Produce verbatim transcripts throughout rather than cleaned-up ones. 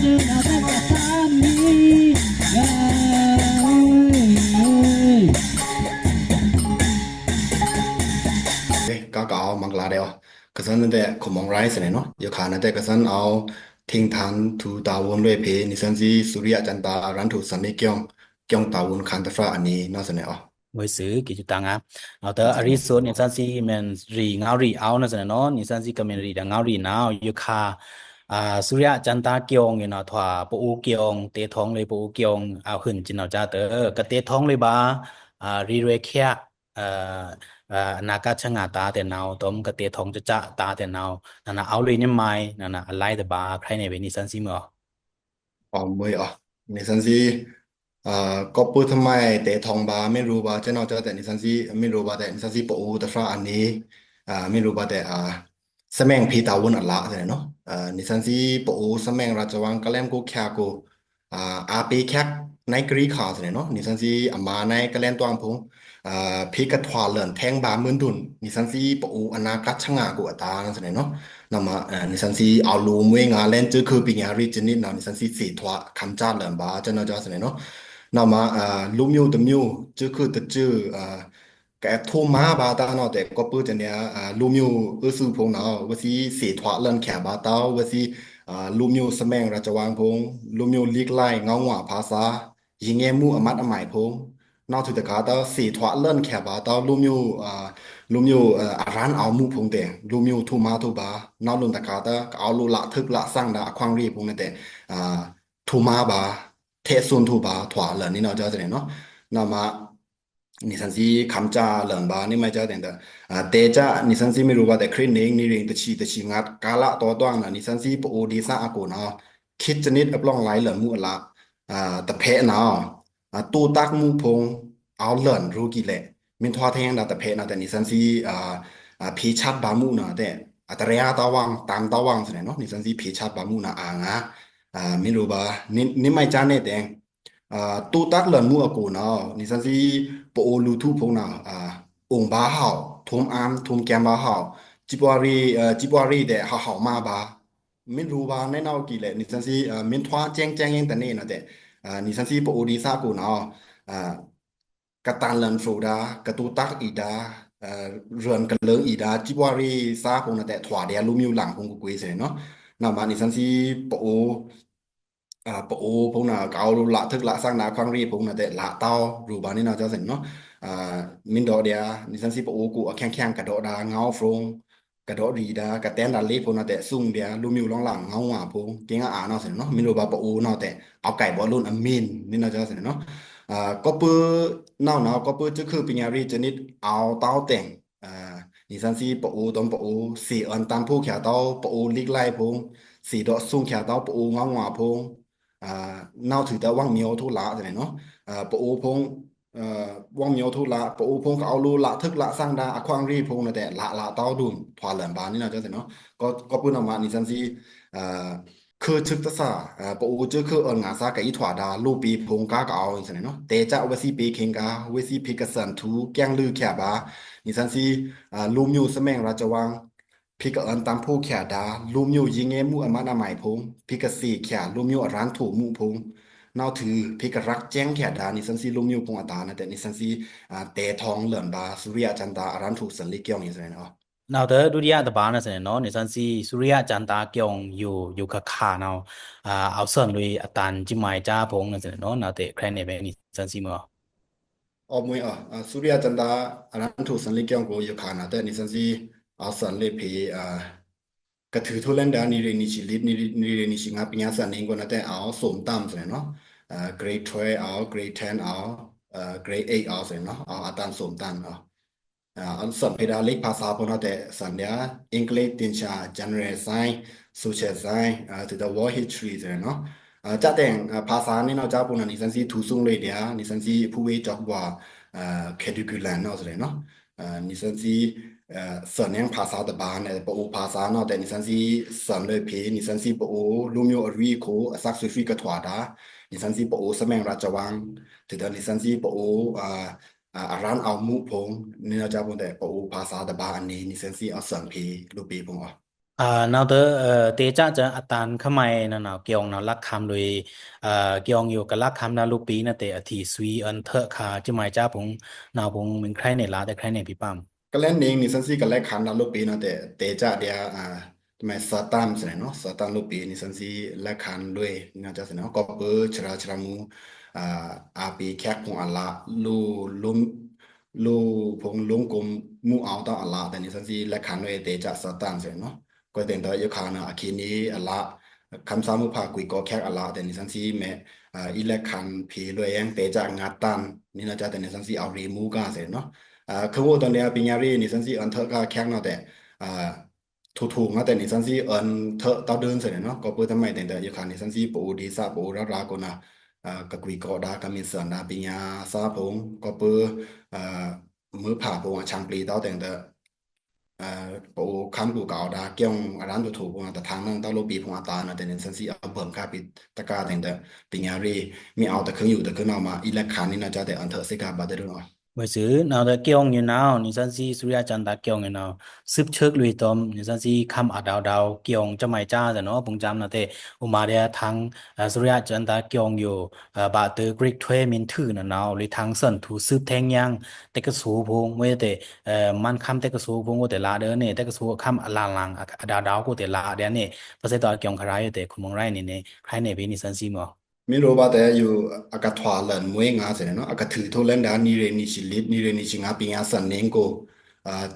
ကကအိုဝ် မင်္ဂလာႏဧိဝ်။ ကစန်နတဲ ခွန်မောင်ရိုင်း စနေနော်။ ယခါနတဲ ကစန်အိုဝ် ထိင်းထန်ထူတာဝန်လွေဖဲ နီသန်စီ စူရီယျာကျန်တာ ရန်ထူသန်လေးကျောင်း ကျောင်းတာဝန်ခံတစ်ဖက်အနေနဲ့ စနေနော်။ ဝေးစု ကီးကျူတန်ငါ။ အော် တအရီးဆို နီသန်စီ မ့ၢ်ရီငေါရီအောဝ် စနေနော်။ နီသန်စီ ကမ့ၢ်ရီဒါငေါရီနော် ယခါ အာ စူရီယျာကျန်တာကျောင်း ယနော် ထွာ ပအိုဝ်ကျောင်း တဲထောင်လွေ ပအိုဝ်ကျောင်း အဝ်ဟိုင် ကျနော် ကြား တကတဲထောင်လွေဘၣ် အာ ရီရွေးခဲ အာ အာ အနာဂတ်ဆငါတာတဲ့နော် တမ်ကတဲထောင်ကျကျတာတဲ့နော် နနာ အဝ်လွေ နမၢႆ နနာ အလဲတဘၣ် ခရဲနေဝေ နီသန်စီ မဢော်။ အမွေအီၤ နီသန်စီ အာ ကီးပိုထမိုင်တဲထောင်ဘၣ် မ့ၢ်ရူဘၣ် ကျနော် ကြား တဲ့ နီသန်စီ မ့ၢ်ရူဘၣ် တဲ့ နီသန်စီ ပအိုဝ်တဖက်အနေ အာ မ့ၢ်ရူဘၣ် တဲ့ အာ သမိုင်းဖီတာဝန်အလါ စနေနော်။ အာ နီသန်စီ ပအိုဝ် သမိုင်းရာဇဝင် ကလဲန်ကို ခဲကို အာ အပေခဲ နွေးကရီးခါ စနေနော်။ နီသန်စီ အမါနွေး ကလဲန်တွင်ဖုံ အာ ဖီကထွာလန်ထဲင်ဘၣ် မွန်းဒုံ နီသန်စီ ပအိုဝ် အနာဂတ်ဆငါကို အတာ စနေနော်။ နမ အာ နီသန်စီ အဝ်လူမွေးငါလဲန် စူးခုပညာရေး စနစ်နော် နီသန်စီ သေထွာ ခမ်းကျလန်ဘၣ် ကျနော် ကြား စနေနော်။ နမ အာ လူမျိုးတစ်မျိုး စူးခုတစ်စု အာ ကဲ ထူမါဘၣ်တၢ်နော် တဲ့ ကီးပို တဲ့ နေ အာ လူမျိုးအစုဖုံနော် ဝဲသီး သေထွာလန်ခဲဘၣ်တၢ် ဝဲသီး အာ လူမျိုး သမိုင်းရာဇဝင်ဖုံ လူမျိုး လိကလိုင်း ငေါင်းဝါ ဘာသာ ယဉ်ကျေးမှု အမှတ်အမိုက်ဖုံ နောက်ထပ်တခါတည်း သေထွာလန်ခဲဘၣ်တၢ် လူမျိုး အာ လူမျိုး အာ အရန်အောင်မှုဖုံ တဲ့ လူမျိုး ထူမါထူဘၣ် နောက်ထပ်တခါတည်း ကအိုဝ်လူလထုးလသင်ဒါ အခွင့်အရေးဖုံ နဲ့ တဲ့ အာ ထူမါဘၣ် ထဲသွန်ထူဘၣ် ထွာလန် နီနော် ကြား စနေနော်။ နမ နီသန်စီ ခမ်းကျလန်ဘၣ် နီမ ကြား တဲ့ အာ တဲကျ နီသန်စီ မ့ၢ်ရူဘၣ် တဲ့ ခရစ်နေ နီရင် တဆံ တဆံငါး ကာလတိုင်တွင်နော် နီသန်စီ ပအိုဝ်ဒေသအကိုနော် ခေတ်စနစ်အပြောင်းလဲလန်မှုအလါ အာ တစ်ဖက်နော် အာ တိုးတက်မှုဖုံ အဝ်လန်ရူကီလဲ မင်းထွားထင်းဒါတစ်ဖက်နော် တဲ့ နီသန်စီ အာ အာ ဖေးချတ်ဘၣ်မှုနော် တဲ့ အတရေအတဝင် တမ်တဝင် စနေနော် နီသန်စီ ဖေးချတ်ဘၣ်မှုနော် အာငါ အာ မ့ၢ်ရူဘၣ် နီ နီမ ကြား နဲ့ တဲ့ အာ တိုးတက်လန်မှုအကိုနော် နီသန်စီ ပအိုဝ်လူထုဖုံနော် အာ အိုင်ဘၣ်ဟဝ် ထူမ်အမ်း ထူမ်ကဲမ်ဘၣ်ဟဝ် ជីးပွားရေး အာ ជីးပွားရေး တဲ့ ဟဝ်ဟဝ်မါဘၣ် မ့ၢ်ရူဘၣ် နဲနော်ကီလဲ နီသန်စီ အာ မင်းထွားကျဲင်ကျဲင် ယင်းတနေနော် တဲ့ အာ နီသန်စီ ပအိုဝ်ဒေသအကိုနော် အာ ကတန်လန်ဖြိုဒါ ကတိုးတက်အီဒါ အာ ရွံကလၢအီဒါ ជីးပွားရေး စားဖုံနော် တဲ့ ထွာဒီး လူမျိုးလင်ဖုံ ကွေးကွေး စနေနော်။ နမ နီသန်စီ ပအိုဝ် အာ ပအိုဝ်ဖုံနော် ကအိုဝ်လူလထုးလသင်ဒါ အခွင့်အရေးဖုံနော် တဲ့ လတိုဝ်ရူဘၣ် နီနော် ကြား စနေနော်။ အာ မင်းတို့ဒီး နီသန်စီ ပအိုဝ်ကို အခင်းခင်း ကဒိုဒါ ငေါင်းဖုံ ကဒိုရီဒါ ကတဲန်ဒါလေးဖုံနော် တဲ့ သုင်ဒီး လူမျိုးလောင်လင် ငေါင်းဝါဖုံ ကင်းအါနော် စနေနော်။ မ့ၢ်ရူဘၣ် ပအိုဝ်နော် တဲ့ အဝ်ကဲဘိလွန်အမင်း နီနော် ကြား စနေနော်။ အာ ကီးပိုနော်နော် ကီးပို စူးခုပညာရေး စနစ် အဝ်တိုင် အာ နီသန်စီ ပအိုဝ် တမ်ပအိုဝ် သေအွန်တမ်ဖိုခဲတဝ် ပအိုဝ်လိကလိုင်းဖုံ သေဒေါ်သုင်ခဲတဝ် ပအိုဝ်ငေါင်းဝါဖုံ အာ နောက်ထပ်တဝင်မျိုးထိုးလာ စနေနော်။ အာ ပအိုဝ်ဖုံ အာ ဝင်မျိုးထိုးလာ ပအိုဝ်ဖုံ ကအိုဝ်လူလထုးလသင်ဒါ အခွင့်အရေးဖုံနော် တဲ့ လလတိုဝ်ဒုံ ထွာလန်ဘၣ် နီနော် ကြား စနေနော်။ ကီး ကီးပိုနော်မ နီသန်စီ အာ ခုထုးတသ အာ ပအိုဝ်စူးခုအွန်ငါသၢ ကအီထွာဒါ လူပေဖုံ ကကအိုဝ် စနေနော်။ တဲကျ ဝဲသီးပေခင်က ဝဲသီး ဖေးကသန်ထူ ကဲင်လွံခဲဘၣ် နီသန်စီ အာ လူမျိုး သမိုင်းရာဇဝင် ဖေးကအွန်တမ်ဖိုခဲဒါ လူမျိုး ယဉ်ကျေးမှု အမှတ်အမိုက်ဖုံ ဖေးကသေခဲ လူမျိုး အရန်ထူမှုဖုံ နောက်ထပ် ဖေးကရက်ကျဲင်ခဲဒါ နီသန်စီ လူမျိုးဖုံအတာနော် တဲ့ နီသန်စီ အာ တဲထောင်လန်ဘၣ် စူရီယျာကျန်တာ အရန်ထူသန်လေးကျောင်း ယင်း စနေနော်။ နောက်ထပ် ဒုတိယတစ်ပါးနော် စနေနော် နီသန်စီ စူရီယျာကျန်တာကျောင်း ယို ယိုခါခါနော် အာ အဝ်သွန်လွေအတန် ជីးမွေးကျားဖုံနော် စနေနော်။ နောက်ထပ် ခရဲနေဝေ နီသန်စီ မဢော်။ အမွေအီၤ အာ စူရီယျာကျန်တာ အရန်ထူသန်လေးကျောင်းကို ယိုခါနော် တဲ့ နီသန်စီ အဝ်သွန်လွေဖဲ အာ ကထုးထိုးလဲန်ဒါ နီရေနီရှံလစ် နီရေနီရှံငါး ပညာသင်နေကိုနော် တဲ့ အဝ်သွမ်တမ် စနေနော်။ အာ grade twelve အဝ် grade ten အဝ် အာ grade eight အဝ် စနေနော်။ အဝ်အတန်သွမ်တမ်နော်။ အာ အဝ်သွန်ဖဲဒါ လီခ်ဘာသာဖုံနော် တဲ့ သွန်ဒါ English သင်္ချာ general science social science အာ ထူဒါ world history စနေနော်။ အာ ကျားတဲင် အာ ဘာသာ နီနော် ကြား ဖုံနော် နီသန်စီ ထူသုင်လွေဒါ နီသန်စီ ဖူဝေးကျော်ဘွား အာ curriculum နော် စနေနော်။ အာ နီသန်စီ အာ သွန်ယင်းဘာသာတစ်ပါးနော် ပအိုဝ်ဘာသာနော် တဲ့ နီသန်စီ သွန်လွေဖဲ နီသန်စီ ပအိုဝ်လူမျိုးအရင်းအခို အစက်သွေးကြွကထွာဒါ နီသန်စီ ပအိုဝ် သမိုင်းရာဇဝင် ထူဒါ နီသန်စီ ပအိုဝ် အာ အာ အရန်အောင်မှုဖုံ နီနော် ကြား ဖုံ တဲ့ ပအိုဝ်ဘာသာတစ်ပါးအနေ နီသန်စီ အဝ်သွန်ဖဲ လူပေဖုံအီၤ အာ၊ နဝ်ꩻတဲ အာ၊ တေꩻချားစံး အတန်ခမရ နဝ်ꩻ နဝ်ꩻ ကေႏနဝ်ꩻ လက်ခံလွေꩻ၊ အာ၊ ကေႏယို ကလက်ခံဒါ လိုပ်ꩻပီႏနတဲ အထီႏသွီႏ အွဉ်ႏထွတ်ခါ စမုဲင်ꩻကြားဖိုင်ႏ နဝ်ꩻဖိုင်ႏ မီးခရဲးနေ လက်ခံ ခရဲးနေ ပီႏပမ်။ ကလဲဉ်နယ် နစ်ဆန်ႏသီး ကလက်ခံဒါ လိုပ်ꩻပီႏနတဲ တေꩻချားဒျာႏ အာ၊ တမံၤ စတန်ႏသ့ꩻနေ နဝ်ꩻ စတန်ႏလိုပ်ꩻပီႏ နစ်ဆန်ႏသီး လက်ခံလွေꩻ နဝ်ꩻ စံးနေ ကပ်ပျိုး စရာစရာမူ အာ၊ အာပေႏ ခက်ဖိုင်ႏအလꩻ လိုꩻ လိုꩻ လိုꩻဖိုင်ႏ လိုꩻကုမ်ႏ မူႏအဝ်ႏတဝ်းအလꩻတဲ နစ်ဆန်ႏသီး လက်ခံလွေꩻ တေꩻချား စတန်ႏသ့ꩻနေ ကွဲးတဲင်တဲ ယခါနဝ်ꩻ အခေတ်နေအလꩻ ခမ်းသားမုဖါ ကွီကောခက်အလꩻတဲ နစ်ဆန်ႏသီး မဲ အာ၊ အီလက်ခံဖေလွေꩻ ယင်း တေꩻချား ငါးတန်ႏ နဝ်ꩻ စံးတဲ နစ်ဆန်ႏသီး အဝ်ႏရေမူႏကသ့ꩻနေ အာ၊ ခုံꩻဝေါ်တန်ဒျာႏ ပညာရေး နစ်ဆန်ႏသီး အွဉ်ႏထွတ်ခါ ခက်နဝ်ꩻတဲ အာ၊ ထိုင်ထိုင်ငါတဲ နစ်ဆန်ႏသီး အွဉ်ႏထွတ်တဝ်းဒိုင်းသ့ꩻနေ ကပ်ပျိုးတမံၤတဲင်တဲ ယခါ နစ်ဆန်ႏသီး ပအိုဝ်ႏဒေသ ပအိုဝ်ႏရပ်ꩻရာႏကိုနဝ်ꩻ အာ၊ ကကွီကောဒါ ကမင်ႏသွဉ်ဒါ ပညာသားဖိုင်ႏ ကပ်ပျိုး အာ၊ မုဖါဖိုင်ႏ အချံပျေႏတဝ်းတဲင်တဲ အာ၊ ပအိုဝ်ႏခမ်းကူကဝ်ဒါ ကီုင်အရန်ထိုင်ထိုင်ဖိုင်ႏ တထင်နွံ တဝ်းလိုပ်ꩻပီႏဖိုင်ႏအတာနဝ်ꩻတဲ နစ်ဆန်ႏသီး အဘွမ်ခါပီႏတကာတဲင်တဲ ပညာရေး မီးအဝ်ႏတခုံယို တခုံနဝ်ꩻမး အီလက်ခံ နဝ်ꩻ စံးတဲ အွဉ်ႏထွတ်သီးကဘၣ်တဒိုင်း မွဲစွု နဝ်ꩻတဲ ကီုင်ယိုနဝ်ꩻ နစ်ဆန်ႏသီး စူရျားစန္ဒာ ကီုင်ယိုနဝ်ꩻ သွပ်ꩻထွတ်လွေꩻ တမ်ႏ နစ်ဆန်ႏသီး ခမ်းအဒဝ်ဒဝ် ကီုင် စမုဲင်ꩻကြားသ့ꩻနေ ပုင်ႏစမ်းနတဲ ဥမာဒျာႏ ထန်းစူရျားစန္ဒာ ကီုင်ယို အာ၊ ဘၣ်တဲ Greek ထွဲမင်းထုနဝ်ꩻ လိုထန်းသွဉ်ထူသွပ်ꩻထဲင်ယင်း တက္ကသိုလ်ဖိုင်ႏ မွဲတဲ အာ၊ မန်ခမ်းတက္ကသိုလ်ဖိုင်ႏ အိုဝ်တဲလဒိုင်းနေ တက္ကသိုလ်ခမ်းအလꩻလင် အဒဝ်ဒဝ် အိုဝ်တဲလဒိုင်းနေ ပစဲးတဝ်း ကီုင်ခရာယိုတဲ ခုမုန်ရိုင်းနေ ခရဲးနေပီႏ နစ်ဆန်ႏသီးမီး မီးရိုဘါတဲ ယို အကထွာလန်မွဲငါသ့ꩻနေ အကထုးထိုလန်ဒါ နံရဲနံရှံလစ် နံရဲနံရှံငါ ပညာသွဉ်နေကို အာ၊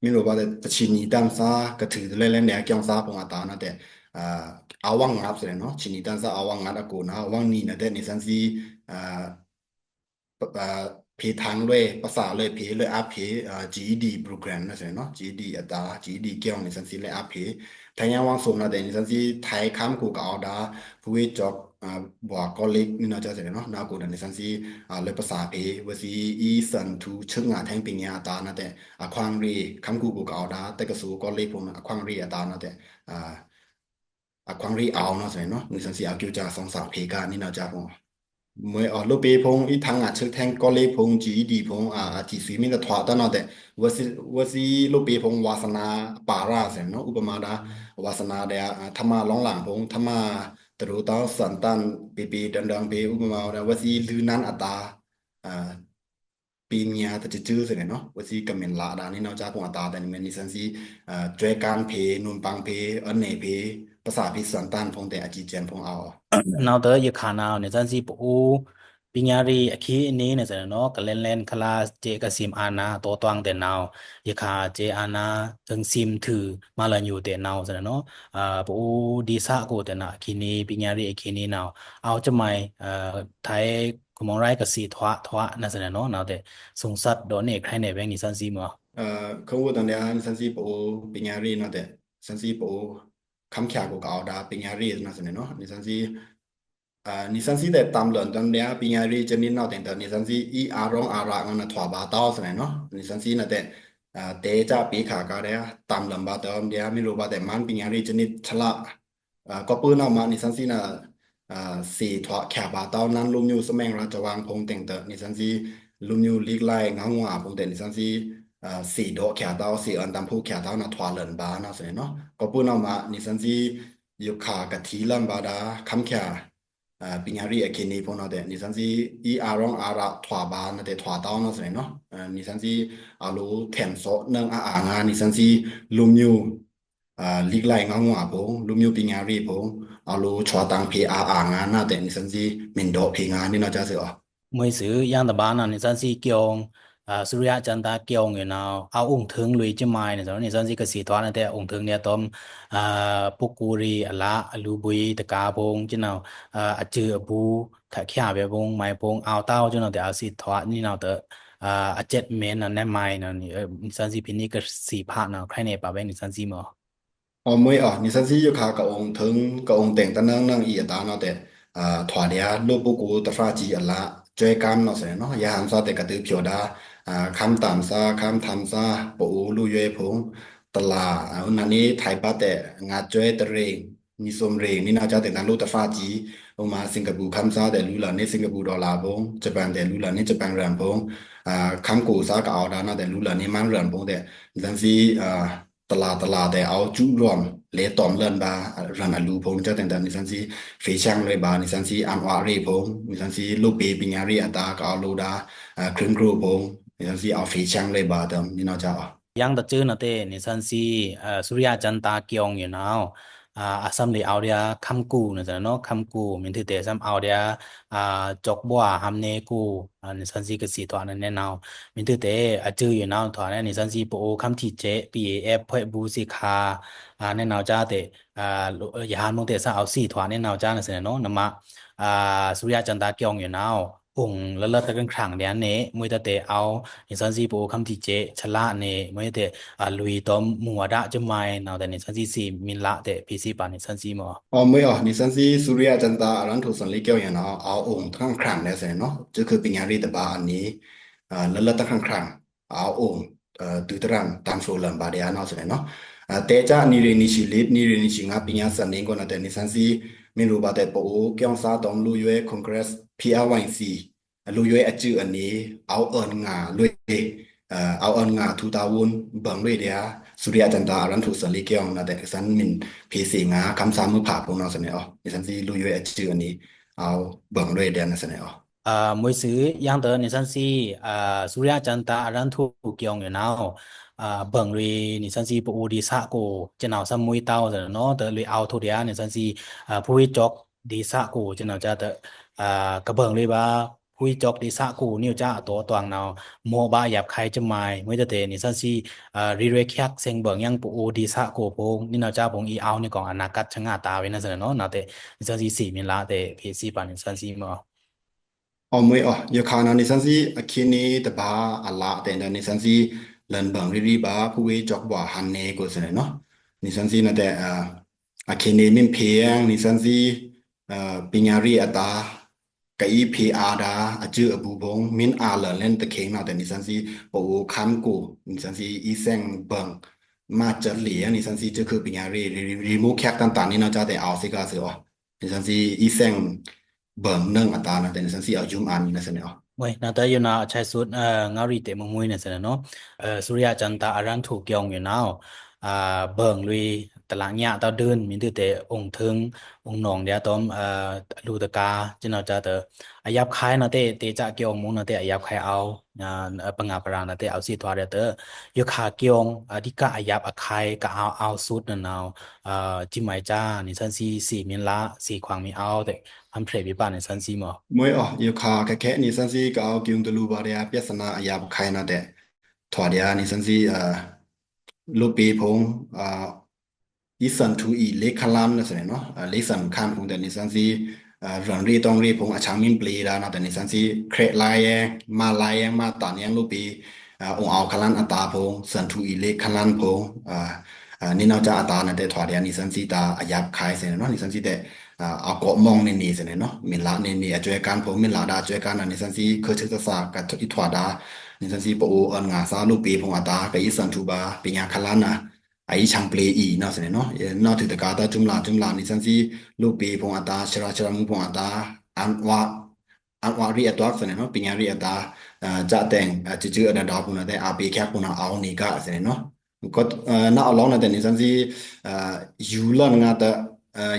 မီးရိုဘါတဲ တချံနံတန်ႏသား ကထုးထိုလန်ဒါ ကီုင်သားဖိုင်ႏအတာနဝ်ꩻတဲ အာ၊ အဝ်ႏငါသ့ꩻနေ ချံနံတန်ႏသား အဝ်ႏငါအကိုနဝ်ꩻ အဝ်ႏနံနတဲ နစ်ဆန်ႏသီး အာ၊ အာ၊ ဖေးထန်းလွေꩻ ပစာလွေꩻဖေး လွေꩻအပ်ဖေး အာ၊ GED program နဝ်ꩻသ့ꩻနေ GED အတာ GED ကီုင် နစ်ဆန်ႏသီး လွေꩻအပ်ဖေး ထဲင်ယင်းဝင်းသွဉ်နဝ်ꩻတဲ နစ်ဆန်ႏသီး ထဲခမ်းကူကဝ်ဒါ ဖူဝေးကျောက် အာ၊ ဘွားကောလိပ် နဝ်ꩻ စံးတဲ နဝ်ꩻ နဝ်ꩻ အကိုဒါ နစ်ဆန်ႏသီး အာ၊ လွေꩻပစာဖေး ဝဲသီး အီသွဉ်ထူ သွပ်ꩻငါထဲင်ပညာအတာနဝ်ꩻတဲ အခွင့်အရေး ခမ်းကူကူကဝ်ဒါ တက္ကသိုလ်ကောလိပ်ဖိုင်ႏ အခွင့်အရေးအတာနဝ်ꩻတဲ အာ၊ အခွင့်အရေးအဝ်ႏနဝ်ꩻသ့ꩻနေ နစ်ဆန်ႏသီး အကျိုးကျဆုံးစာဖေးက နဝ်ꩻ စံးဖိုင်ႏ မွဲ အာ၊ လိုပ်ꩻပီႏဖိုင်ႏ အီထန်းငါသွပ်ꩻထဲင်ကောလိပ်ဖိုင်ႏ GED ဖိုင်ႏ အာ၊ အထီႏသွီႏမီးတထွာတနဝ်ꩻတဲ ဝဲသီး ဝဲသီး လိုပ်ꩻပီႏဖိုင်ႏ ဝါသနာပါရသ့ꩻနေ ဥပမာဒါ ဝါသနာဒျာႏ အာ၊ ထမ်းလောင်းလင်ဖိုင်ႏ ထမ်းတရူးတဝ်းသွဉ်တန်ႏ ပေပေဒင်ဒင်ဖေး ဥပမာဒါ ဝဲသီး လိုနန်းအတာ အာ၊ ပညာတကျိုးကျိုးသ့ꩻနေ ဝဲသီး ကမင်ႏလဒါ နဝ်ꩻ စံးဖိုင်ႏအတာတဲ နစ်ဆန်ႏသီး အာ၊ သွပ်ꩻကန်းဖေး နွံပန်းဖေး အွဉ်ႏနယ်ဖေး ပစာဖေးသွဉ်တန်ႏဖိုင်ႏတဲ အကျိုးကျဆုံးဖိုင်ႏအဝ်ႏ နဝ်ꩻတဲ ယခါနဝ်ꩻ နစ်ဆန်ႏသီး ပအိုဝ်ႏ ပညာရေး အခေတ်နေနဝ်ꩻသ့ꩻနေ ကလဲဉ်လဲဉ် ခလါစဲကစံမ်းအာဏာ တိုးတွင်းတဲနဝ်ꩻ ယခါစဲအာဏာ ထိုင်စံမ်းထုး မလန်ယိုတဲနဝ်ꩻသ့ꩻနေ အာ၊ ပအိုဝ်ႏဒေသကိုတဲနဝ်ꩻ အခေတ်နေ ပညာရေး အခေတ်နေနဝ်ꩻ အဝ်ႏစမုဲင် အာ၊ ထဲခုမုန်ရိုင်းကသီးထွာထွာနဝ်ꩻသ့껻နေ နဝ်ꩻတဲ သုံးသပ် ဒိုးနေ ခရဲးနေပီႏ နစ်ဆန်ႏသီးမီး အာ၊ ခုံꩻဝေါ်တန်ဒျာႏ နစ်ဆန်ႏသီး ပအိုဝ်ႏ ပညာရေး နဝ်ꩻတဲ နစ်ဆန်ႏသီး ပအိုဝ်ႏ ခမ်းချာကိုကဝ်ဒါ ပညာရေး နဝ်ꩻသ့ꩻနေ နစ်ဆန်ႏသီး အာ၊ နစ်ဆန်ႏသီးတဲ တမ်လွန်တန်ဒျာႏ ပညာရေး ချနစ်နဝ်ꩻတဲင်တဲ နစ်ဆန်ႏသီး အီအရောင်းအရာငါနထွာဘါတဝ်းသ့ꩻနေ နစ်ဆန်ႏသီးနဝ်ꩻတဲ အာ၊ တဲချားပေခါကဒါ တမ်လွန်ဘါတဝ်းဒျာႏ မီးရိုဘါတဲ မန်ပညာရေး ချနစ်ချလ အာ၊ ကပ်ပျိုးနဝ်ꩻမး နစ်ဆန်ႏသီးနဝ်ꩻ အာ၊ သွပ်ꩻထွာချာဘါတဝ်း နန်းလူမျိုးသမိုင်းရာဇဝင်ဖိုင်ႏတဲင်တဲ နစ်ဆန်ႏသီး လူမျိုးလိပ်လိုက်ငါးငွော်ဖိုင်ႏတဲ နစ်ဆန်ႏသီး အာ၊ သွပ်ꩻဒိုးချာတဝ်း သွပ်ꩻအွဉ်ႏတမ်ႏဖိုချာတဝ်းနထွာလန်ဘါနဝ်ꩻသ့ꩻနေ ကပ်ပျိုးနဝ်ꩻမး နစ်ဆန်ႏသီး ယိုခါကထီလန်ဘါဒါ ခမ်းချာ အာ၊ ပညာရေး အခေတ်နေဖိုင်ႏနဝ်ꩻတဲ နစ်ဆန်ႏသီး အီအရောင်းအရာထွာဘါနဝ်ꩻတဲ ထွာတဝ်းနဝ်ꩻသ့ꩻနေ အာ၊ နစ်ဆန်ႏသီး အလိုထင်စော်နင်အအါငါ နစ်ဆန်ႏသီး လူမျိုး အာ၊ လိပ်လိုက်ငါးငွော်ဖိုင်ႏ လူမျိုးပညာရေးဖိုင်ႏ အလိုထွာတင်ဖေးအအါငါနဝ်ꩻတဲ နစ်ဆန်ႏသီး မင်ႏဒိုးဖေးငါ နဝ်ꩻစံးသေ မွဲစွု ယင်းတဘၣ်နဝ်ꩻ နစ်ဆန်ႏသီး ကီုင် အာ၊ စူရျားစန္ဒာ ကီုင်ယိုနဝ်ꩻ အအိုင်ထိုင်လွေꩻစမုဲင်နဝ်ꩻသ့ꩻ နစ်ဆန်ႏသီး ကသီးထွာနဝ်ꩻတဲ အိုင်ထိုင်ဒျာႏတမ်ႏ အာ၊ ပုဂ္ဂိုလ်တွေအလ အလူဘွေတကာဖိုင်ႏ ကျနော်အကျိုးအဘူး ထက်ခါပဲဖိုင်ႏ မုဲင်ဖိုင်ႏ အဝ်ႏတဝ်းကျနော်တဲ အသွပ်ꩻထွာနဝ်ꩻတဲ အာ၊ အချက်မဲနဝ်ꩻ နဲမဲနဝ်ꩻ နစ်ဆန်ႏသီး ဖဲနေကသီးဖတ်နဝ်ꩻ ခရဲးနေပီႏ နစ်ဆန်ႏသီးမီး အိုမွဲ အာ၊ နစ်ဆန်ႏသီး ယိုခါကအိုင်ထိုင် ကအိုင်တဲင်တနင်နင်အီအတာနဝ်ꩻတဲ အာ၊ ထွာဒျာႏ လူပုဂ္ဂိုလ်သရၣ်ကြီးအလ ဆွဲကမ်းနဝ်ꩻသ့ꩻနေ ယဟန်သွါတဲကဒုးဖြိုဒါ အာ၊ ခမ်းတမ်းသွါ ခမ်းထမ်းသွါ ပအိုဝ်ႏလူယွဲဖိုင်ႏ တလ အာ၊ နဝ်ꩻန့ၣ် ထဲဘၣ်တဲ ငါးဆွဲတရ့ နွံစုံရ့ နဝ်ꩻစံးတဲ တန်လူသရၣ်ကြီး ဥမာ စင်ကာပူခမ်းသွါတဲ လူလၢန့ၣ် စင်ကာပူဒေါ်လာဖိုင်ႏ ဂျပန်တဲ လူလၢန့ၣ် ဂျပန်ယွမ်ဖိုင်ႏ အာ၊ ခမ်းကူသွါကအဝ်ႏဒါနဝ်ꩻတဲ လူလၢန့ၣ် မန်ယွမ်ဖိုင်ႏတဲ နစ်ဆန်ႏသီး အာ၊ တလာတလာတဲ အဝ်ႏလွမ် လဲတောမ်လွမ်ဗာႏ ရန်အလူႏဖုံႏ စတဲန်ဒါ နီဆန်ႏသီး ဖေႏဆင်လွေꩻဗာႏ နီဆန်ႏသီး အွောန်ဝရီႏဖုံႏ နီဆန်ႏသီး လုပေႏ ပညာရေးအတာႏ ကဝ်ႏလိုဒၣ် ခရံာ်ႏကျိုးဖုံႏ နီဆန်ႏသီး အဝ်ႏဖေႏဆင်လွေꩻဗာႏ တနီၤနီၤစ့ꩻ ယင်းတစဲးနတဲ နီဆန်ႏသီး သုရိယတန်တာႏ ကျိုင်းယွောန်ႏနဝ်ꩻ အသီးလေအဝ်ႏဒၣ် ခမ်းကို နီဆန်ႏနဝ်ꩻ ခမ်းကို မ့ၢ်တိုတဲ သီးအဝ်ႏဒၣ် ကျောက်ဘွား ဟံးန့ၢ်ကို နီဆန်ႏသီး ကသီးထွားနနဲနဝ်ꩻ မ့ၢ်တိုတဲ အစဲးယွောန်ႏနဝ်ꩻ ထွားနဲ နီဆန်ႏသီး ပအိုဝ်ႏခမ်းထီႏစဲး ပီႇအေဢၢပ်ၾ် ဖဲ့ဘူးသီးခါ နဲနဝ်ꩻစ့ꩻတဲ ယဟန်မုန်တဲ သီးအဝ်ႏသီးထွားနဲနဝ်ꩻစ့ꩻ နီဆန်ႏနဝ်ꩻ နမ သုရိယတန်တာႏ ကျိုင်းယွောန်ႏနဝ်ꩻ အိုင်လလတ်တခရံာ်ခရံာ်ဒၣ်နဲ မွေးတတဲအဝ်ႏ နီဆန်ႏသီး ပအိုဝ်ႏခမ်းထီႏစဲး ဆလနဝ်ꩻ မွေးတတဲ အလွေꩻတောမ်မူႏအဒၣ် စမုဲင်နဝ်ꩻတဲ နီဆန်ႏသီး သီးမီလးတဲ ဖေႏသီးပာ် နီဆန်ႏသီးမီ အိုဝ် မွေးအိုဝ် နီဆန်ႏသီး သုရိယတန်တာႏ အရန်ထိုꩻသွဉ်းလေး ကျိုင်းယွောန်ႏနဝ်ꩻ အဝ်ႏအိုင်တခရံာ်ခရံာ်နဲ နီဆန်ႏနဝ်ꩻ စဲးခုးပညာရေးတဗာႏအန့ လလတ်တခရံာ်ခရံာ် အဝ်ႏအိုင် ဒုးတရံာ် တန်ဖိုးလွံၢ်ဗာႏဒၣ်နဲ နီဆန်ႏနဝ်ꩻ တဲကနံၤရ့ꩻ နံၤဆံလစ် နံၤရ့ꩻ နံၤဆံငါး ပညာသင်နေခွင့်နဲ နီဆန်ႏသီး မ့ၢ်လိုꩻဗာႏတဲ ပအိုဝ်ႏကျိုင်းသီးတောမ် လုယွဲ Congress PLYC လုယွဲအစဲးအန့ အဝ်ႏအိုင်ငါလွေꩻ အဝ်ႏအိုင်ငါ ထူတာဝန် ဗိုင်လွေꩻဒၣ် သုရိယတန်တာႏ အရန်ထိုꩻသွဉ်းလေး ကျိုင်းနဲ နီဆန်ႏသီး မ့ၢ်ဖေႏသီးငါ ခမ်းသားမွေးဖးဖုံႏ နီဆန်ႏနဝ်ꩻ နီဆန်ႏသီး လုယွဲအစဲးအန့ အဝ်ႏဗိုင်လွေꩻဒၣ် နီဆန်ႏနဝ်ꩻ မွေးသွူ ယင်းတစဲး နီဆန်ႏသီး သုရိယတန်တာႏ အရန်ထိုꩻ ကျိုင်းယွောန်ႏနဝ်ꩻ ဗိုင်လွေꩻ နီဆန်ႏသီး ပအိုဝ်ႏဒေႏသကို စဲးနဝ်ꩻ သီးမွေးတဝ် နီဆန်ႏနဝ်ꩻ တလွေꩻအဝ်ႏထိုꩻဒၣ် နီဆန်ႏသီး ဖူဝ်းဝေးကျောက်ဒေႏသကို စဲးနဝ်ꩻစ့ꩻတဲ ကဗိုင်လွေꩻဗာႏ ဖူဝ်းဝေးကျောက်ဒေႏသကို နီဆန်ႏစ့ꩻအတိုꩻတွင်နဝ်ꩻ မော့ဗာႏ အယပ်ꩻခုဲင်ႏစမုဲင် မွေးတတဲ နီဆန်ႏသီး ရီးရွဲးချက်သင်ဗိုင်ယင်း ပအိုဝ်ႏဒေႏသကိုဖုံႏ နီဆန်ႏနဝ်ꩻစ့ꩻ ဖုံႏအီအဝ်ႏန့ၣ်ကွံာ် အနာဂတ်သင်အတာႏဝေး နီဆန်ႏနဝ်ꩻ နီတဲ နီဆန်ႏသီး သီးမီလးတဲ ဖေႏသီးပာ် နီဆန်ႏသီးမီ အိုဝ် မွေးအိုဝ် ယခါနဝ်ꩻ နီဆန်ႏသီး အခီန့ၣ်တဗာႏအလꩻတဲ နီဆန်ႏသီး လန်ဗိုင်ရီးရီးဗာႏ ဖူဝ်းဝေးကျောက်ဗာႏ ဟံးန့ၢ်ကို စဲးနဲ နီဆန်ႏသီး နီတဲ အခီန့ၣ် မ့ၢ်ဖေႏယင်း နီဆန်ႏသီး ပညာရေးအတာႏ ကအီးဖေႏအာဒၣ် အစဲးအဘူဖုံႏ မ့ၢ်အာလန်လဲန်တခေင် နီတဲ နီဆန်ႏသီး ပအိုဝ်ႏခမ်းကို နီဆန်ႏသီး အီးသင်ဗိုင် မတ်စလေ နီဆန်ႏသီး စဲးခုးပညာရေး ရီမိုးချက်တန်တာႏ နီဆန်ႏနဝ်ꩻစ့ꩻတဲ အဝ်ႏသီးကသီးအိုဝ် နီဆန်ႏသီး အီးသင်ဗိုင်နင်အတာႏ နီတဲ နီဆန်ႏသီး အဝ်ႏယုမ်ꩻအာန် နီဆန်ႏနဝ်ꩻ မွေး နီတဲ ယိုနဝ်ꩻ အဆဲးသုတ် ငရီးတဲ မွေးမွေး နီဆန်ႏနဝ်ꩻ သုရိယတန်တာႏ အရန်ထိုꩻ ကျိုင်းယွောန်ႏနဝ်ꩻ ဗိုင်လွေꩻ တလညတဒိုင် မ့ၢ်တိုတဲ အိုင်ထိုင် အိုင်နောင်ဒၣ်တောမ် အလူတကာႏ စဲးနဝ်ꩻစ့ꩻတဲ အယပ်ꩻခုဲင်ႏ နီတဲ တဲစဲး ကျိုင်းမူႏ နီတဲ အယပ်ꩻခုဲင်ႏအဝ်ႏ ပငါပရာ နီတဲ အဝ်ႏသီးထွားဒၣ်တဲ ယခါကျိုင်း အဓိကအယပ်ꩻအခုဲင်ႏ ကအဝ်ႏအဝ်ႏသုတ် နီဆန်ႏနဝ်ꩻ စမုဲင်စ့ꩻ နီဆန်ႏသီး သီးမီလး သီးခွင်မီအဝ်ႏတဲ ဖန်ဖြေပေးပါ နီဆန်ႏသီးမီ မွေးအိုဝ် ယခါခဲခဲ နီဆန်ႏသီး ကဝ်ႏကျိုင်းတလူဗာႏဒၣ် ပြဿနာအယပ်ꩻခုဲင်ႏ နီတဲ ထွားဒၣ် နီဆန်ႏသီး လုပေႏဖုံႏ အီးသန်ထူအီး လေခလမ်း နီဆန်ႏနဝ်ꩻ လေသင်ခမ်းဖုံႏတဲ နီဆန်ႏသီး ရွန်ရေတောင်ရေဖုံႏ အချံမီပျေဒၣ် နီတဲ နီဆန်ႏသီး ခရဲးလာယဲ မၤလာယဲ မၤတန်ယဲ လုပေႏ အိုင်အဝ်ႏခလမ်းအတာႏဖုံႏ သန်ထူအီး လေခလမ်းဖုံႏ နီနဝ်ꩻစ့ꩻအတာႏ နီတဲ ထွားဒၣ် နီဆန်ႏသီး တဢယပ်ꩻခုဲင်ႏ စဲးနဲ နီဆန်ႏသီးတဲ အကောက်မောင်းနေနေ စဲးနဲ နီမီလးနေနေ အစဲးကွံာ်ဖုံႏ မီလးဒၣ်အစဲးကွံာ် နီဆန်ႏသီး ခုချက်သဆာကထွားဒၣ် နီဆန်ႏသီး ပအိုဝ်ႏအွောန်ငါသီး လုပေႏဖုံႏအတာႏ ကအီးသန်ထူဗာႏ ပညာခလမ်းနဝ်ꩻ အအီးချံပျေအီး နီဆန်ႏနဲ နီထူတကာတ စူမ်လာစူမ်လာ နီဆန်ႏသီး လုပေႏဖုံႏအတာႏ ဆရာဆရာမဖုံႏအတာႏ အန်ဝရီအတွက် စဲးနဲ နီပညာရီအတာႏ စတဲင် စစအဒဒါဖုံႏ နီတဲ အပေချက်ဖုံႏ နီအဝ်ႏနေက စဲးနဲ နီ နအလောင်း နီတဲ နီဆန်ႏသီး ယူလန်ငါတဲ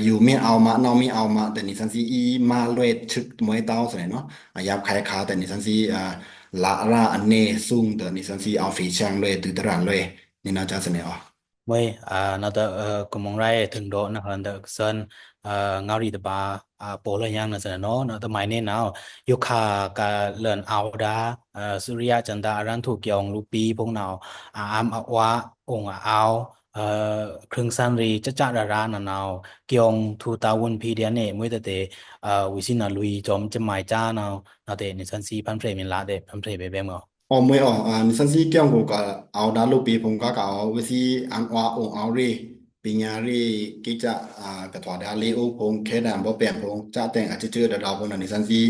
ယူမီအဝ်ႏမး နီမီအဝ်ႏမး တဲ နီဆန်ႏသီး အီးမလွဲး ချက်မွဲတဝ် စဲးနဲ နီ အယပ်ꩻခုဲင်ႏခါ တဲ နီဆန်ႏသီး လရာအနေစုံ တဲ နီဆန်ႏသီး အဝ်ႏဖေႏချင်လွဲး ဒုးတရံာ်လွဲး နီနဝ်ꩻစ့ꩻ စဲးနဲ မွေး နီတဲ ကမွန်ရဲ ထိုင်ဒီး နီဟန်တဲ ကစၢၢ် ငရီတဗာႏ အပေလျင် နီစံးနဲ နီတမံၤန့ၣ် နီ ယိုခါကလၢၼ်အဝ်ႏဒါ စူရီယၣ်စၢၣ်ဒါ အရၢၼ်းထူဝ်ၶွင် လုၵ်ႈပီႈ ဖုံႏနဝ် အအံၤ အဝ်ႏ အိုင်အဝ်ႏ ခရံာ်စၢၼ်ရီ စစရရ နီနဝ် ခွင်ထူတဝ်ဖိဒၣ်န့ၣ် မွေးတတဲ ဝီသီနလွီ စံၣ်မၠိုၚ် စံၣ်မၠိုၚ် နီတဲ နီဆန်ႏသီး ဖန်ဖြေမုၢ်လၢ် တဲ ဖန်ဖြေဘဲဘဲမွေး အိုဝ် မွေး အိုဝ် နီဆန်ႏသီး ခွင်ကဝ် ကဝ် အဝ်ႏဒါ လုၵ်ႈပီႈ ဖုံႏ ကဝ် ဝီသီ အဝ်ႏအိုင်အဝ်ႏရီ ပညာရီ ကိတ်စ ကထွာဒၣ် လေအိုဖုံႏ ခဲဒၣ် ဘိုပၠဲၣ်ဖုံႏ စတဲင် အစစဒဒၢဖုံႏ နီဆန်ႏသီး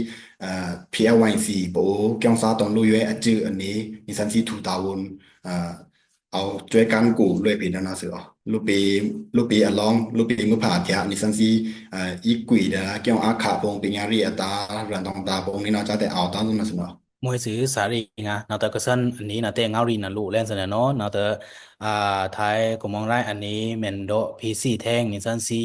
ဖီအဲဝ်ဝိုင်သီး ပအိုဝ် ခွင်သၢတုံလုယွဲအစစအန့ၣ် နီဆန်ႏသီး ထူတဝ် အဝ်ႏစွဲကၢၼ်ကူလွဲဖီဒၣ်နီဆူ လုၵ်ႈပီႈ လုၵ်ႈပီႈအလောင်း လုၵ်ႈပီႈမုၢ်ဖးထၢ နီဆန်ႏသီး အီကွံာ်ဒၣ် ခွင်အခါဖုံႏ ပညာရီအတာႏ ရန်တောင်တာဖုံႏ နီနဝ်စတဲအဝ်ႏဒါနီဆူနီ မွေးစူး စာရေးငါ နော်တကဆန်အနံၤ နော်တဲငေါရီနလူလဲန်စနဲနော် နော်တ အာ ထိုင်းကမွန်ရိုင်းအနံၤ မ့ၢ်ဒေါ်ဖီစီထဲင် နီဆန်စီ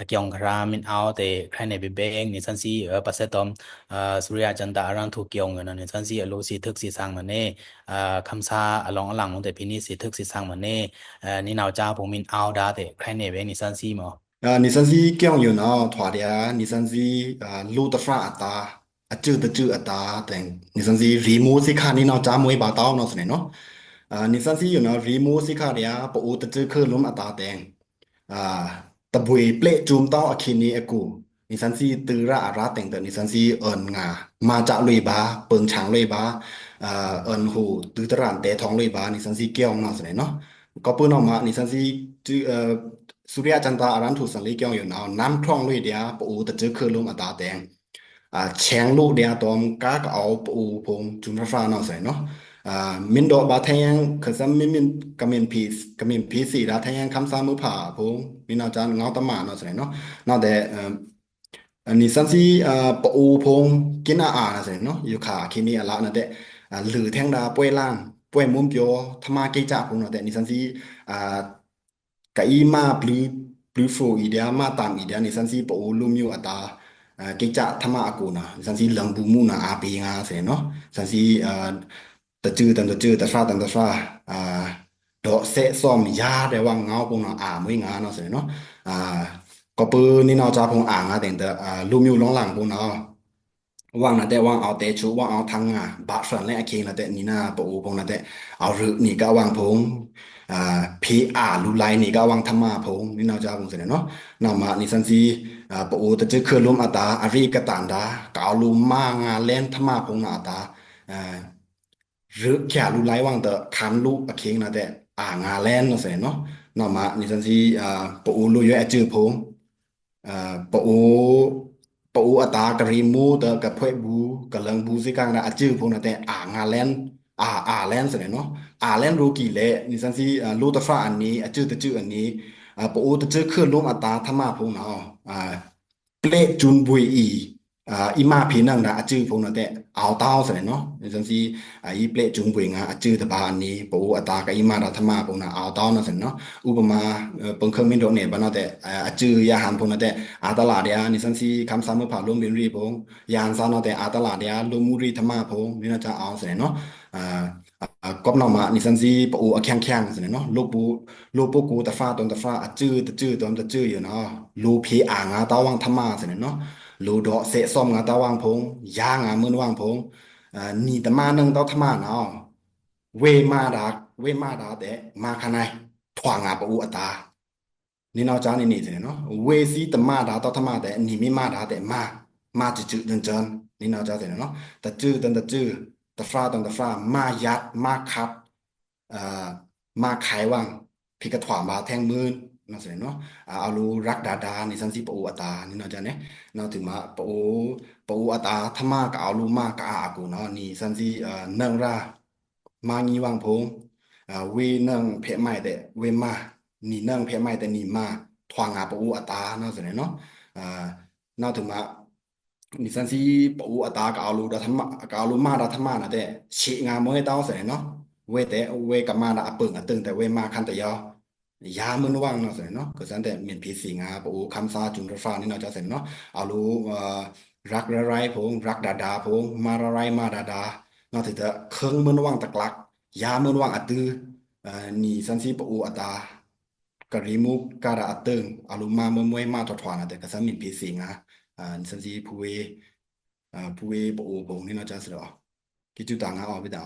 အကျုံခရါ မင်းအောင် တဲ ခရိုင်နယ် ဘိဘိင်း နီဆန်စီ အ ပစက်တုမ် အာ စူရယျာကျန်တာ အရန်ထူကျုံနော် နီဆန်စီ အလို စံးထွုက်စံးဆန်းမနေ အာ ခမ်းသား အလောင်းအလင် တဲ ဖီနီ စံးထွုက်စံးဆန်းမနေ အာ နီနောက်ကြား ဖုံ မင်းအောင် ဒါ တဲ ခရိုင်နယ် ဘိဘိင်း နီဆန်စီမ အာ နီဆန်စီ ကျုံယိုနော် ထွာဒျာ နီဆန်စီ အာ လိုတဖျအတာ အစုတစုအတာ တဲ နီဆန်စီ ရီမိုးစံးခါ နီနောက်ကြား မွေးပါတောင်းနော်စနဲနော် အာ နီဆန်စီယိုနော် ရီမိုးစံးခါဒျာ ပအိုဝ်တစုခုလွံအတာတဲ အာ တဘွေပျဲ့ကျုံတောင်းအခီနီအကူ နီဆန်စီ တုရအရာတဲင်တဲ နီဆန်စီ အွဉ်ငါ မါကျလွေဘါ ပိုံချောင်းလွေဘါ အာ အွဉ်ဟူ တုတရန်တဲထောင်လွေဘါ နီဆန်စီ ကျုံနော်စနဲနော် ကီပုနော်မ နီဆန်စီ စူရယျာကျန်တာ အရန်ထူစန်လီ ကျုံယိုနော် နမ်းထွောင်းလွေဒျာ ပအိုဝ်တစုခုလွံအတာတဲ အာ ချောင်းလွေဒျာ တုမ် ကားကအဝ် ပအိုဝ်ဖုံ ကျုံရဖျနော်စနဲနော် အာ မင်းဒေါ်ဘါထဲင် ခစမ်းမင်းမင်း ကမင်းဖီ ကမင်းဖီစီဒါ ထဲင် ခမ်းသားမွေးဖါဖုံ နီနောက်ကြား ငေါတမါနော်စနဲနော် နော်တဲ နီဆန်စီ အာ ပအိုဝ်ဖုံ ကင်းအာအာနော်စနဲနော် ယိုခါအခီနီအလါနော်တဲ အာ လိုထဲင်ဒါ ပွဲလန် ပွဲမွံပြော ထမါကိကဖုံနော်တဲ နီဆန်စီ အာ ကအီမါပျု ပျုဖရိုအီဒျာ မါတမ်အီဒျာ နီဆန်စီ ပအိုဝ်လူမျိုးအတာ အာ ကိကထမါအကူနော် နီဆန်စီ လင်ဘူးမူနာ အာပေငါစနဲနော် ဆန်စီ အာ တစုတန်တစု တဖျတန်တဖျ အာ ဒေါ်စဲစောမ် ယာဒဲဝါငေါဖုံနော် အာမွေးငါနော်စနဲနော် အာ ကီပု နီနောက်ကြားဖုံ အာငါတဲင်တဲ အာ လူမျိုးလွံလင်ဖုံနော် ဝံနာတဲ ဝံအောဝ်တဲချို ဝံအောဝ်ထင်ငါ ဘါထွန်လဲအခီနာတဲ နီနာပအိုဝ်ဖုံနာတဲ အဝ်ရုပ်နီကဝံဖုံ အာ ဖေအာလူလိုက်နီကဝံထမါဖုံ နီနောက်ကြားဖုံစနဲနော် နော်မ နီဆန်စီ အာ ပအိုဝ်တစုခုလွံအတာ အရိကတန်ဒါ ကအဝ်လူမါငါလဲန်ထမါဖုံနာအတာ အာ ရုပ်ချာလူလိုက်ဝံတဲ ခမ်းလူအခီနာတဲ အာငါလဲန်နော်စနဲနော် နော်မ နီဆန်စီ အာ ပအိုဝ်လူယွဲအစုဖုံ အာ ပအိုဝ် ပအိုဝ်အတာကရီမိုးတဲ ကဖွဲဘူး ကလင်ဘူးစံးကင်ဒါ အစုဖုံနာတဲ အာငါလဲန် အာ အာလဲန်စနဲနော် အာလဲန်ရူကီလဲ နီဆန်စီ အာ လိုတဖျအနံၤ အစုတစုအနံၤ အာ ပအိုဝ်တစုခုလွံအတာထမါဖုံနော် အာ ပျဲ့ကျုံဘွေအီ အာ အီမါဖေနင်ဒါ အစုဖုံနာတဲ အဝ်တောင်းစနဲနော် နီဆန်စီ အာ အီပျဲ့ကျုံဘွေငါ အစုတဖျအနံၤ ပအိုဝ်အတာကအီမါဒါထမါဖုံနာ အဝ်တောင်းနော်စနဲနော် ဥပမာ အာ ပိုံခုံမင်းဒေါ်န့ၣ် ဘၣ်နော်တဲ အာ အစုရဟန်းဖုံနာတဲ အာတလါဒျာ နီဆန်စီ ခမ်းသားမွေးဖါ လူမျိုးရီဖုံ ရဟန်းသားနော်တဲ အာတလါဒျာ လူမျိုးရီထမါဖုံ နီနောက်ကြား အဝ်စနဲနော် အာ အာ ကီပုနော်မ နီဆန်စီ ပအိုဝ်အခီင်ခီင်စနဲနော် လူပု လူပုဂိုလ်တဖျတုမ်တဖျ အစုတစုတုမ်တစုယိုနော် လူဖေအာငါတဝံထမါစနဲနော် လူဒေါ်စဲစောမ်ငါတဝံဖုံ ယာငါမွေးဝံဖုံ အာ နီတမါနင်တဝံထမါနော် ဝေမါဒါ ဝေမါဒါတဲ မါခါနဲ ထွာငါပအိုဝ်အတာ နီနောက်ကြားနီနီစနဲနော် ဝေစံတမါဒါတဝံထမါတဲ နီမီမါဒါတဲ မါ မါစုစုဒန်ဒန် နီနောက်ကြားစနဲနော် တစုဒန်တစု တဖျဒန်တဖျ မါယတ် မါခတ် အာ မါခိုင်ဝံ ဖေကထွာဘါထဲင်မွေးနော်စနဲနော် အာ အဝ်လူရပ်ဒါဒါ နီဆန်စီ ပအိုဝ်အတာ နီနောက်ကြားနဲ နော်ထုမ ပအိုဝ် ပအိုဝ်အတာထမါ ကအဝ်လူမါကအါအကူနော် နီဆန်စီ အာ နင်ရာ မါငီဝံဖုံ အာ ဝေနင်ဖဲမးတဲ ဝေမါ နီနင်ဖဲမးတဲ နီမါ ထွာငါပအိုဝ်အတာနော်စနဲနော် အာ နော်ထုမ နီဆန်စီ ပအိုဝ်အတာကအဝ်လူဒါထမါ ကအဝ်လူမါဒါထမါနာတဲ ဆံငါမွဲတဝံစနဲနော် ဝေတဲ ဝေကမါဒါအပိုံအတိုင်တဲ ဝေမါခါတယဝ် ယာမွဲဝံနော်စနဲနော် ကစၢ်တဲ မင်းဖေစံးငါ ပအိုဝ်ခမ်းသားကျုံရဖျ နီနောက်ကြားစနဲနော် အဝ်လူ အာ ရပ်ရရိုင်းဖုံ ရပ်ဒါဒါဖုံ မါရရိုင်းမါဒါဒါ နော်ထုတဲ ခိုင်မွဲဝံတကျာ် ယာမွဲဝံအတု အာ နီဆန်စီ ပအိုဝ်အတာ ကရီမိုးကဒါအတိုင် အဝ်လူမါမွဲမွဲမါထွာထွာနာတဲ ကစၢ် မင်းဖေစံးငါ အာ နီဆန်စီ ဖူဝေး အာ ဖူဝေးပအိုဝ်ဖုံ နီနောက်ကြားစနဲနော် ကီတုတငါအီဘိဒါ